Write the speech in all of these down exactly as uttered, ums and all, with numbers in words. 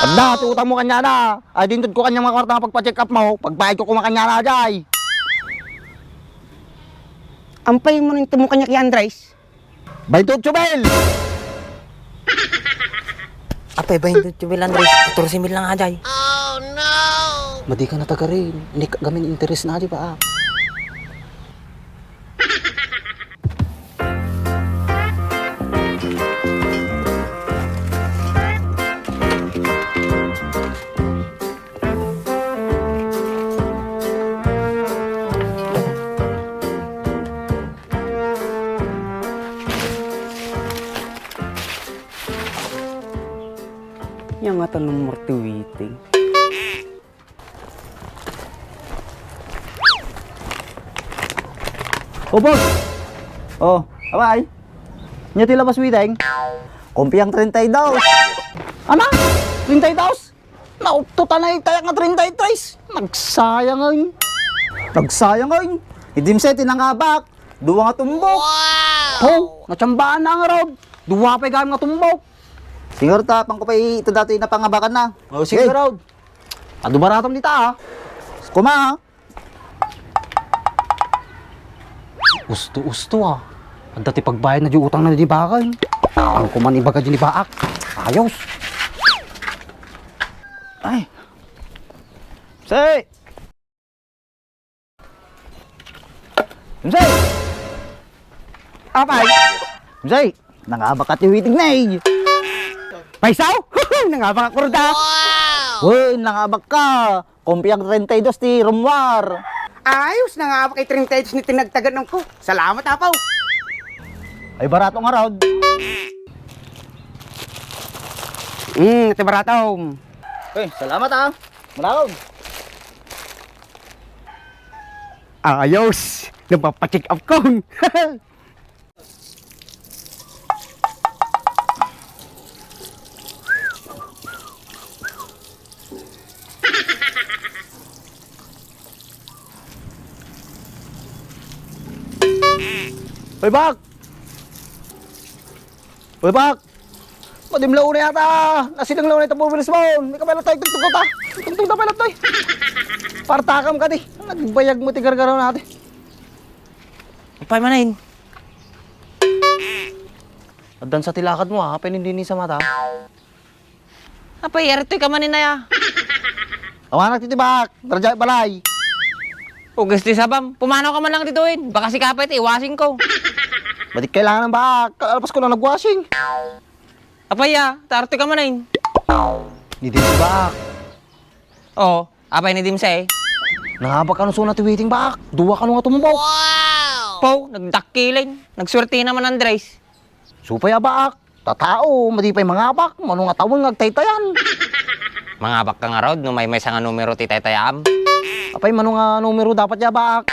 Adda ti utangmo kaniana. Ay, di intedko kaniak nga kwarta nga pagpa-check up mo. Pagbayadko koma kaniana, jay. Ampay mo rin tumukan niya kay Andres? Bainto otso mil! Apay, bainto otso mil, Andres? Katorse mil lang, ajay. Madi ka na tagarin. Ni gamin interes na, di ba? Ania ngata numero ti waiting? Oh, boss! Oh, apay? Ania ti labas waiting? Kumpiang treinta y dos. Ama? Treinta y dos? Nauptotan na itayak nga treinta y tres. Nagsayang, ay. Nagsayang, ay. Ni Dimsay ti nangabak. Dua nga tumbok. Wow! Ho, natsambaan na nga raw. Dua pay gayam nga tumbok. Siguro ta, pangko pay ito dati napangabakan na. Oh, sige, sige, raw. Adu baratom dita, ah. Kuma, ah. Usto-usto, ah. Adda ti pagbayad na di utang na di bakal. Ang kuman ibaga di ni Baak. Ayos. Ay. Say! Say! Apay! Say! Nangabak ka ti waiting na, eh. Paisaw? Nangabak ako, Ruda. Wow! Uy, nangabak ka. Kumpiang treinta y dos ti rumwar. Ayos, nangabak kay treinta y dos ni tinagtagan ko. Salamat, Apaw. Ay, barato nga, Rod. Mm, ito barato. Eh, salamat, ah. Manakaw. Ayos, nagpapacheck up ko. Hoy, Bak! Hoy, Bak! Madi la unay ata! Nasideng la unay ta four wheels mo! May kapalat tayo, tugtog ta! Tugtog ta, palat tayo! Partakam ka di! Nagbayag mo ti gargaraw natin! Apay manen? Addan sa ti lakad mo, ah. Apay nindini sa mata? Apay, aritoy ka manen aya? Awanak ti tibak, darajay balay. Ugas ti sabam, pumanaw ka man lang ditoy. Baka sika pay ti iwashing ko. Ba't kailangan ng bak? Kalpas ko lang nagwashing. Apay, ah, ta aritoy ka manen? Ni Dimsay, bak. Oh, apay ni Dimsay? Nangabak ka no suna ti waiting, bak. Dua ka no nga tumbok. Wow! Po, nagdakkilen. Nagsuerte naman, Andres. Supay a baak, ta tao, madi pay mangabak, mano nga tawen nga agtaytayan. Mangabak ka ngarud no maymaysa nga numero ti taytayaam? Apay, mano nga numero dapat ya baak?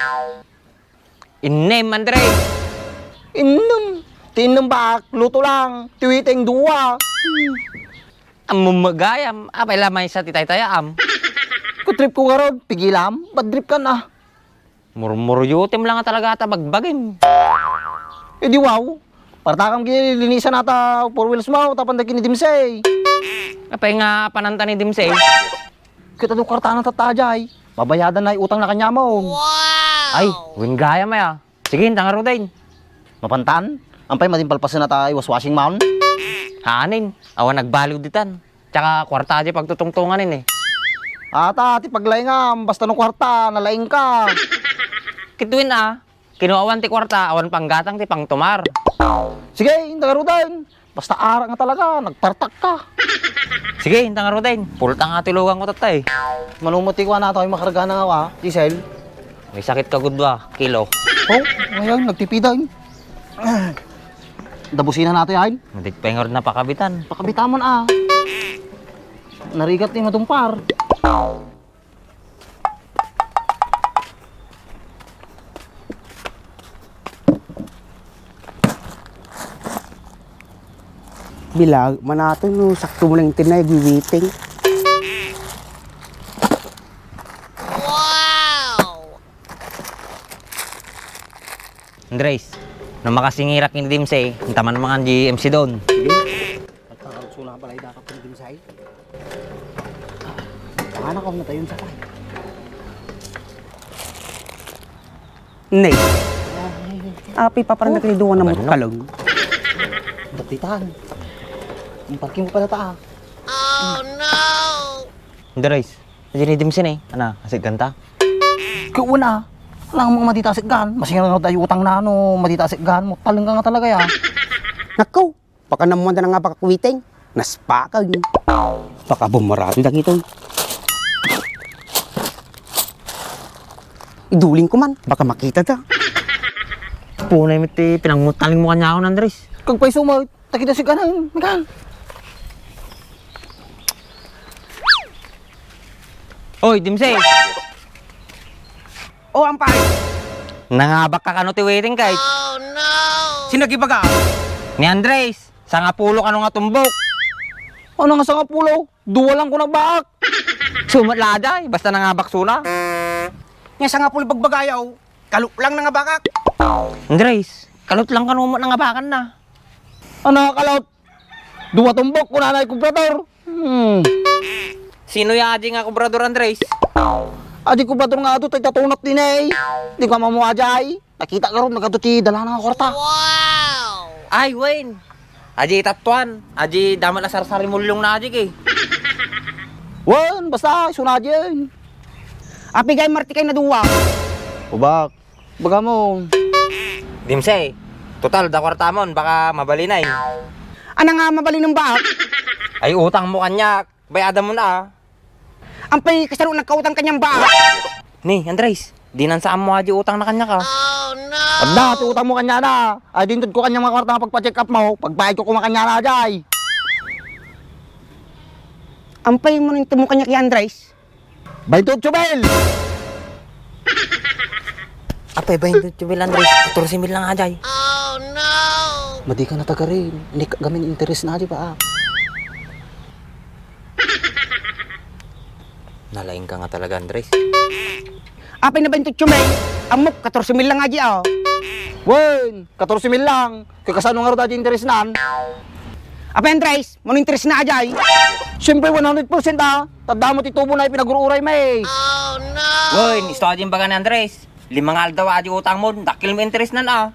Innem, Andre. Innem? Ti innem baak, luto lang. Ti waiting, dua. Ammom gayam, apay la maysa ti taytayaam? Kutrip ko ngarud, pigilam, bad trip kan, ah. Murmuryotem lang nga talaga ta bagbagim. Eh, di wow. Partakam ki linisan ata four wheels mo, tapno dagiti ni Dimsay. Apay nga pananta ni Dimsay? Ket adu kartana tatta, jay. Mabayadan na utang na kanya mo. Wow! Ay, wen gayam aya. Sige, inta ngaruden. Mapantan? Ampay madi palpasen ata iwaswashing man? Haanen, awan nagbaliw ditan. Tsaka kuarta di pagtutungtungan ini. Ata, ti paglaingam, basta no kuarta, nalaing ka. Kituen a, kino awan ti kuarta, awan panggatang ti pangtumar. Sige, inta ngaruden. Basta arak nga talaga, nagpartak ka. Sige, inta ngaruden. Pulta nga ti lugang ko tatta, eh. Mano met ti kuana, toy makarga na nga, wa, diesel. May sakit ka gudwa, kilo. Oh, ngayon, nagtipida, eh. Dabusina nato yan. Madik pa yung napakabitan. Pakabitamon, ah. Narigat ni madumpar. Bilag, manato no sakto mo lang tinay, waiting. Wow! Andres, no makasingirak ni Dimsay, intaman mangan di M C Don. Sige. Pagkakaroon na pala yung dapat ni Dimsay. Anak ko na tayo sa kay. Nay. Api pa parang nakaliduan na mo kalong. Batitan. Ang parking mo pala taa. Andres, ayan ni Dimsin eh. Ana, asik ganta? Kauna. Alam mo nga madita asik gan. Masingaw nga tayo utang na ano, madita asik gan mo. Taleng ka nga talaga ya. Nako, baka namuan da nga baka kuwiting. Naspakag. Baka bumarado da gito. Iduling ko man, baka makita da. Punay mo ti pinangutaling mo kanya ako, Andres. Kagpaiso mo, takita si kanan, makan. Oy, Dimsey! O, ampay! Nangabak ka kano ti waiting kay? Sino gibaga? Ni Andres, sangapulo kano nga tumbok. Ano nga sangapulo? Dua lang ko nagbaak. Sumat la, Jay, basta nangabak suna. Nya sangapulo bagbagayaw, kalot lang nangabakak. Andres, kalot lang kano mo nangabakan na. Ano nga kalot? Dua tumbok, kunana ti kobrador. Hmm. Sino ya adi nga kobrador, Andres? Adi kobrador nga adu, tay tatunot din eh. Di ko mamu ajay. Nakita ka ron, nagadu ti dalana nga kwarta. Ay, wen. Adi itattuan. Adi daman a sarsarimulyong na adi, eh. Wen, basta, isu na adi, eh. Apigay, marti kay na dua. Ubak. Baga mo. Dimsey, total, da kwartamon, baka mabalinay. Ana nga mabalin ng baak? Ay, utang mo kanyak. Bayadam mo na, ah. Ampay, kasano nagkautang kanyang baak? Ni, Andres, dinan sa amo adi utang na kanyak, ah. Adda, ti utang mo kanya na. Ay, dintod ko kanyang mga kwarta nga pagpa-check up mo. Pagbayad ko kuma kanya na, ajay. Ampay mo nang tumukan niya kay Andres? Bainto otso mil! Apay, bainto otso mil, Andres? Katorse mil lang, ajay. Madi ka na tagarin. Ni gamin interes na, di ba, ah? Nalaing ka nga talaga, Andres. Apay na bainto otso mil? Amok, katorse mil lang, ajay, ah. Wen, katorse mil lang. Kakasano nga ruta di interes nan? Apay, Andres? Mano interes na, ajay? Siyempre, one hundred percent, ah. Tadda mo ti tubo na ipinagur-uray mo, eh. Woy, isto adi imbaga ni Andres. Lima nga aldaw adi utang mo, dakkel mo interes nan, ah.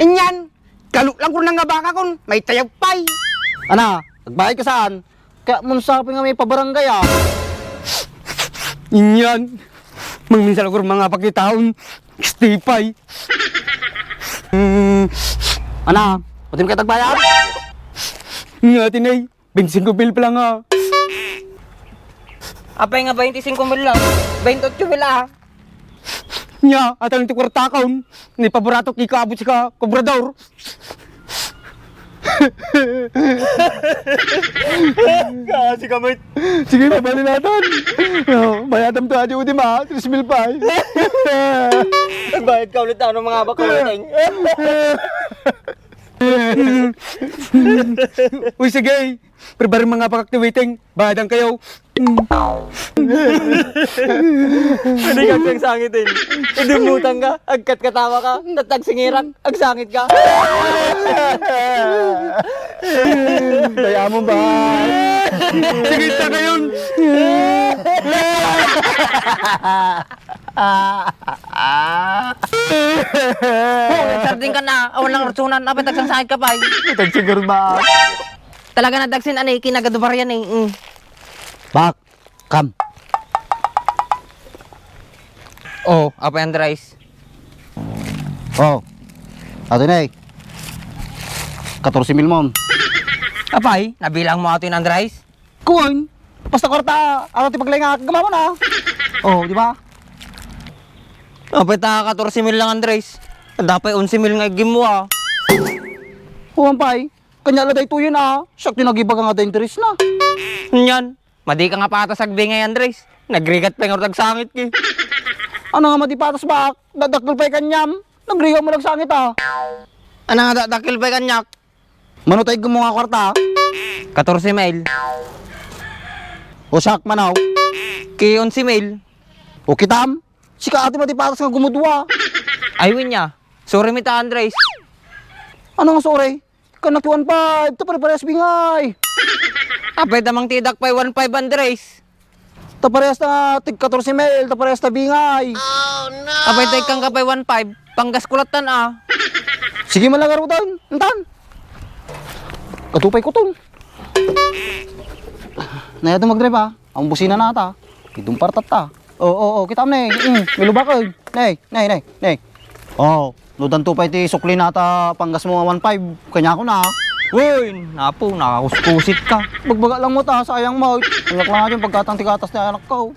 Inyan, kalot lang ko nang abaka kon, may tayag pay. Ana, nagbayad ka saan? Kaya mo sa nga may pabarangay, ah. Inyan, mangminsan ako mga pakitaon. Stipay. Hmm. Ana, pati mo kayo tagbayad? Nga, tinay. Bente singko mil pa lang, ah. Apay nga bente singko mil lang? Bente otso mil, ah. Nya, atang ti kwartakon. Ni paburato, kikabot si ka, kobrador. Kasi kamay. Sige, mabali natin. Oh, bayadam to, adi, udi ma, tres mil pa, eh. Bayad ka ulit, ano, mga bakal, eh. Uy, sige. Pero bareng mga pakaktiwiting, bayadan kayo. Hindi ka piyang sangitin. Idumutan ka, agkat katawa ka, tatagsingiran, agsangit ka. Kaya mo ba? Sige, ta kayon. Oh, nagsarding ka na. Awan lang rutsunan. Apay, tagsangsangit ka pa, eh. Tagsiguro ba? Talaga na dagsin, anay, kinagadubar yan, eh. Mm. Bak, kam. Oh, apay, Andres? Oh, ato na, eh. Katorse mil mon. Apay, nabilang mo ato yung Andres? Kun, basta kwarta, ano ti paglaing nga, gama mo na. Oh, di ba? Apay ta, katorse mil lang, Andres. Dapat onse mil nga igim mo, ah. Huwam pay, kanya la daytoyen, ah. Siak ti nagibaga nga da interes na. Nyan, madi ka nga patas agbingay, Andres. Nagrigat pay nga agsangit ki. Ano nga madi patas, bak? Dadakkel pay kanyam. Nagrigat mo nagsangit, ah. Ano nga dadakkel pay kanyak? Mano tayo gumo nga kwarta? Katorse mil. O siak, manaw? Ki onse mil. O kitam? Sika ati mati patas nga gumudua. Ay, winya. Sorry mita, Andres. Ano nga sorry? Kanak ti one five, ta pare-parehas bingay. Apay ta mang tidak pay one five, Andres. Ta parehas ta tig katorse mil, ta parehas ta bingay. Apay ta ikkan ka pay one five, panggas ko lattan a. Sige man lang, arutan. Intan. Katupay ko ton. Nayat magdrive, ah. Ang busina nata. Idong partatta. Oo, oo, oo. Kita mo, ne. Mm, milubak, eh. Ne, ne, ne, ne. Oh, ludan to pa iti sukli nata panggas mo one five. Kanya ko na. Uy, napo, nakakuskusit ka. Bagbaga lang mo ta, sayang mo. Anak lang natin pagkatang tigatas ni anak ko.